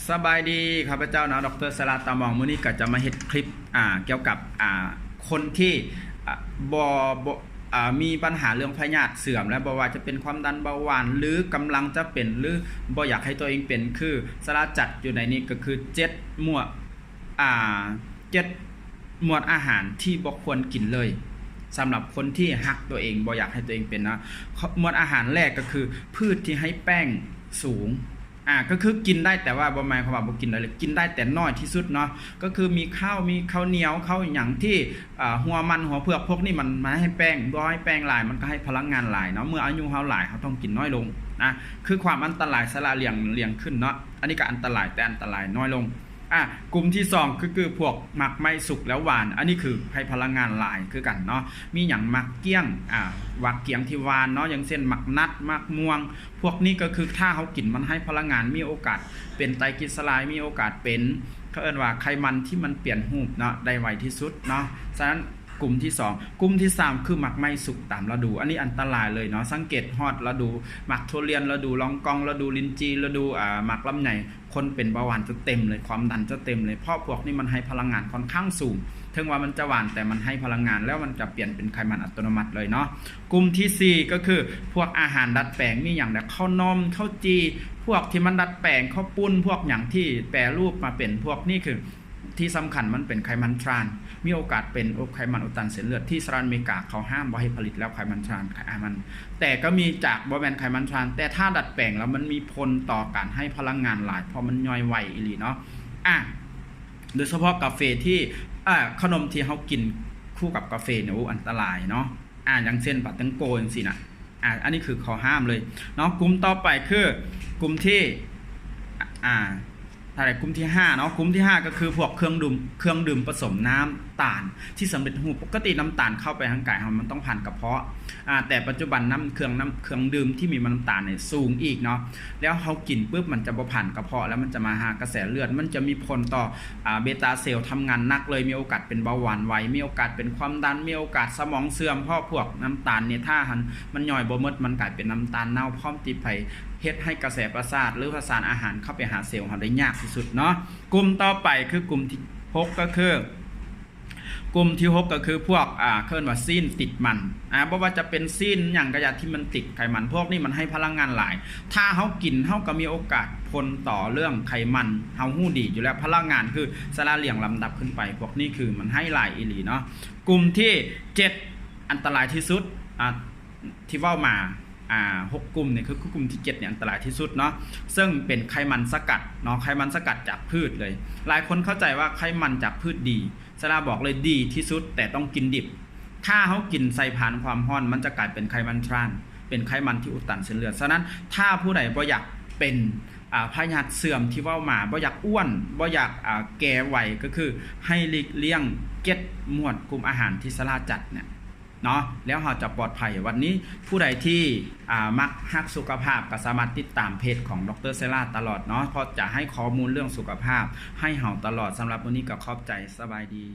ສະບາຍດີ ຂ້າພະເຈົ້າເນາະ ດຣ ສາລາ ຕາມອງ. ມື້ນີ້ກໍຈະມາເຮັດຄລິບ ອ່າ ກ່ຽວກັບ ອ່າ ຄົນທີ່ ອ່າ ບໍ່ ບໍ່ ອ່າ ມີບັນຫາເລື່ອງພະຍາດເສື່ອມ ແລະ ບໍ່ວ່າຈະເປັນຄວາມດັນ ເບົາຫວານ ຫຼື ກຳລັງຈະເປັນ ຫຼື ບໍ່ຢາກໃຫ້ຕົວເອງເປັນ ຄືສາລາຈັດຢູ່ໃນນີ້ກໍຄືເຈັດໝວດ ອ່າ ເຈັດໝວດອາຫານທີ່ບໍ່ຄວນກິນເລີຍ ສຳລັບຄົນທີ່ຮັກຕົວເອງ ບໍ່ຢາກໃຫ້ຕົວເອງເປັນເນາະ. ໝວດອາຫານແລກກໍຄືພືດທີ່ໃຫ້ແປ້ງສູງ ອ່າ ກໍຄືກິນໄດ້ ແຕ່ວ່າບໍ່ໝາຍຄວາມວ່າບໍ່ກິນໄດ້ເລີຍ ກິນໄດ້ແຕ່ໜ້ອຍທີ່ສຸດເນາະ. ກໍຄືມີເຂົ້າ ມີເຂົ້າໜຽວ ເຂົ້າຫຍັງທີ່ ອ່າ ຫົວມັນ ຫົວເຜືອກ ພວກນີ້ມັນ ມັນໃຫ້ແປ້ງ ບໍ່ໃຫ້ແປ້ງຫຼາຍ ມັນກໍໃຫ້ພະລັງງານຫຼາຍເນາະ. ເມື່ອອາຍຸເຮົາຫຼາຍ ເຮົາຕ້ອງກິນນ້ອຍລົງນະ ຄືຄວາມອັນຕະລາຍ ສາລາຫຼຽງ ຫຼຽງຂຶ້ນເນາະ. ອັນນີ້ກໍອັນຕະລາຍ ແຕ່ອັນຕະລາຍນ້ອຍລົງ. ອ່າ ກຸ່ມທີສອງ ຄື ຄືພວກໝາກໄມ້ສຸກແລ້ວຫວານ ອັນນີ້ຄືໃຫ້ພະລັງງານຫຼາຍຄືກັນເນາະ. ມີຫຍັງ ໝາກກ້ຽງ ອ່າ ໝາກກ້ຽງທີ່ຫວານເນາະ ຢ່າງເຊັ່ນ ໝາກນັດ ໝາກມ່ວງ ພວກນີ້ກໍຄືຖ້າເຮົາກິນມັນໃຫ້ພະລັງງານ ມີໂອກາດເປັນໄຕຣກລີເຊີໄລ ມີໂອກາດເປັນ ເຂົາເອີ້ນວ່າໄຂມັນທີ່ມັນປ່ຽນຮູບເນາະ ໄດ້ໄວທີ່ສຸດເນາະ. ສະນັ້ນ ກຸ່ມທີສອງ ກຸ່ມທີສາມ ຄືໝາກໄມ້ສຸກຕາມລະດູ ອັນນີ້ອັນຕະລາຍເລີຍເນາະ. ສັງເກດຮອດລະດູໝາກຖົ່ວລຽນ ລະດູລອງກອງ ລະດູລິນຈີ ລະດູ ອ່າ ໝາກລຳໄຍ ຄົນເປັນເບົາຫວານຈະເຕັມເລີຍ ຄວາມດັນຈະເຕັມເລີຍ ເພາະພວກນີ້ມັນໃຫ້ພະລັງງານຄ່ອນຂ້າງສູງ ເຖິງວ່າມັນຈະຫວານ ແຕ່ມັນໃຫ້ພະລັງງານ ແລ້ວມັນຈະປ່ຽນເປັນໄຂມັນອັດຕະໂນມັດເລີຍເນາະ. ກຸ່ມທີສີ່ ກໍຄືພວກອາຫານດັດແປງ ມີຫຍັງແດ່ ເຂົ້າໜົມ ເຂົ້າຈີ່ ພວກທີ່ມັນດັດແປງ ເຂົ້າປຸ້ນ ພວກຫຍັງທີ່ແປຮູບມາເປັນ ພວກນີ້ຄື ທີ່ສຳຄັນມັນເປັນໄຂມັນທຣານ ມີໂອກາດເປັນໄຂມັນອຸດຕັນເສັ້ນເລືອດ ທີ່ສະຫະລັດອາເມລິກາເຂົາຫ້າມບໍ່ໃຫ້ຜະລິດແລ້ວ ໄຂມັນທຣານ ໄຂມັນ ແຕ່ກໍມີຈາກ ບໍ່ແມ່ນໄຂມັນທຣານ ແຕ່ຖ້າດັດແປງແລ້ວມັນມີຜົນຕໍ່ການໃຫ້ພະລັງງານຫຼາຍ ເພາະມັນຍ່ອຍໄວອີ່ຫຼີເນາະ. ອ່າ ໂດຍສະເພາະກາເຟທີ່ ເອີ ຂະໜົມທີ່ເຮົາກິນຄູ່ກັບກາເຟນີ້ ໂອ້ ອັນຕະລາຍເນາະ. ອ່າ ຢ່າງເຊັ່ນ ປາແຕງໂກ ຈັ່ງຊີ້ນະ. ອ່າ ອັນນີ້ຄືເຂົາຫ້າມເລີຍເນາະ. ກຸ່ມຕໍ່ໄປຄືກຸ່ມທີ່ ອ່າ ເທົ່າໃດ ກຸ່ມທີຫ້າເນາະ. ກຸ່ມທີຫ້າກໍຄືພວກເຄື່ອງດື່ມ ເຄື່ອງດື່ມປະສົມນ້ຳຕານທີ່ສຳເລັດຮູບ. ປົກກະຕິນ້ຳຕານເຂົ້າໄປທາງກາຍເຮົາ ມັນຕ້ອງຜ່ານກະເພາະ ອ່າ ແຕ່ປັດຈຸບັນນ້ຳ ເຄື່ອງ ນ້ຳ ເຄື່ອງດື່ມທີ່ມີນ້ຳຕານນີ້ສູງອີກເນາະ. ແລ້ວເຮົາກິນປຶບ ມັນຈະບໍ່ຜ່ານກະເພາະ ແລ້ວມັນຈະມາຫາກະແສເລືອດ ມັນຈະມີຜົນຕໍ່ ອ່າ ເບຕາເຊວທຳງານໜັກເລີຍ ມີໂອກາດເປັນເບົາຫວານໄວ ມີໂອກາດເປັນຄວາມດັນ ມີໂອກາດສະໝອງເສື່ອມ ເພາະພວກນ້ຳຕານນີ້ ຖ້າຫັ້ນມັນຍ່ອຍບໍ່ໝົດ ມັນກາຍເປັນນ້ຳຕານເນົ່າ ພ້ອມຕິດໄພ ເຮັດໃຫ້ກະແສປະສາດ ຫຼືວ່າສານອາຫານເຂົ້າໄປຫາເຊວເຮົາໄດ້ຍາກທີ່ສຸດເນາະ. ກຸ່ມຕໍ່ໄປຄືກຸ່ມທີຫົກ ກໍຄື ກຸ່ມທີຫົກ ກໍຄືພວກ ອ່າ ເອີ້ນວ່າຊີ້ນຕິດມັນ ອ່າ ບໍ່ວ່າຈະເປັນຊີ້ນຫຍັງກໍຢ່າ ທີ່ມັນຕິດໄຂມັນ ພວກນີ້ມັນໃຫ້ພະລັງງານຫຼາຍ. ຖ້າເຮົາກິນ ເຮົາກໍມີໂອກາດຜົນຕໍ່ເລື່ອງໄຂມັນ ເຮົາຮູ້ດີຢູ່ແລ້ວ ພະລັງງານຄືສາລາຫຼຽງລຳດັບຂຶ້ນໄປ ພວກນີ້ຄືມັນໃຫ້ຫຼາຍອີ່ຫຼີເນາະ. ກຸ່ມທີເຈັດ ອັນຕະລາຍທີ່ສຸດ ອ່າ ທີ່ເວົ້າມາ ອ່າ ຫົກກຸ່ມນີ້ ຄື ຄືກຸ່ມທີເຈັດນີ້ອັນຕະລາຍທີ່ສຸດເນາະ ເຊິ່ງເປັນໄຂມັນສະກັດເນາະ ໄຂມັນສະກັດຈາກພືດເລີຍ. ຫຼາຍຄົນເຂົ້າໃຈວ່າໄຂມັນຈາກພືດດີ ສາລາບອກເລີຍ ດີທີ່ສຸດ ແຕ່ຕ້ອງກິນດິບ. ຖ້າເຮົາກິນໃສ່ພານຄວາມຮ້ອນ ມັນຈະກາຍເປັນໄຂມັນທຣານ ເປັນໄຂມັນທີ່ອຸດຕັນເສັ້ນເລືອດ. ສະນັ້ນ ຖ້າຜູ້ໃດບໍ່ຢາກເປັນ ອ່າ ພະຍາດເສື່ອມທີ່ເວົ້າມາ ບໍ່ຢາກອ້ວນ ບໍ່ຢາກ ອ່າ ແກ່ໄວ ກໍຄືໃຫ້ຫຼີກລ່ຽງເຈັດໝວດກຸ່ມອາຫານທີ່ສາລາຈັດເນຍ ເນາະ ແລ້ວເຮົາຈະປອດໄພ. ວັນນີ້ຜູ້ໃດທີ່ ອ່າ ມັກຮັກສຸຂະພາບ ກໍສາມາດຕິດຕາມເພຈຂອງ ດຣ ເຊລາ ຕະຫຼອດເນາະ ເພາະຈະໃຫ້ຂໍ້ມູນເລື່ອງສຸຂະພາບໃຫ້ເຮົາຕະຫຼອດ. ສຳລັບມື້ນີ້ກໍຂອບໃຈ. ສະບາຍດີ.